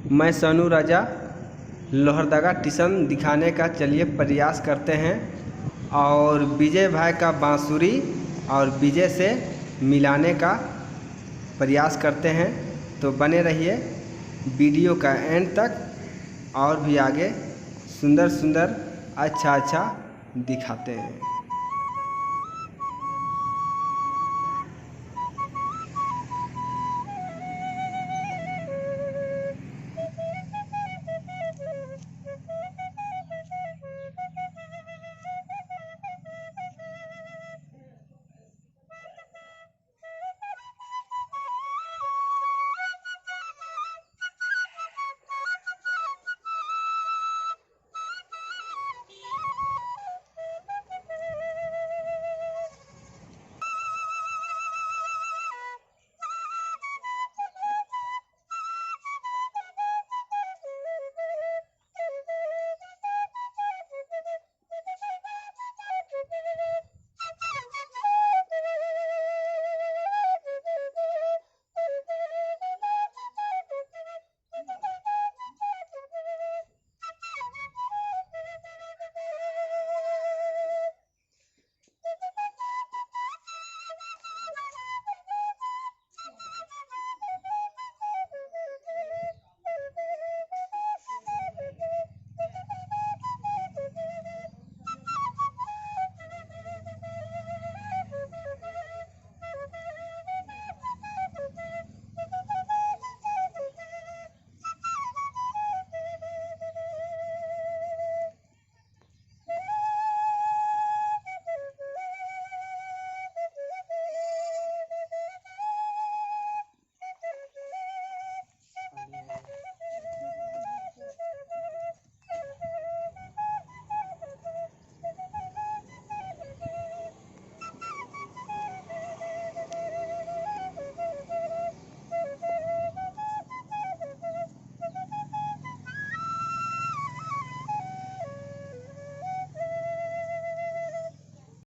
मैं सोनू राजा लोहरदगा टिसन दिखाने का चलिए प्रयास करते हैं और विजय भाई का बांसुरी और विजय से मिलाने का प्रयास करते हैं। तो बने रहिए वीडियो का एंड तक और भी आगे सुंदर सुंदर अच्छा अच्छा दिखाते हैं।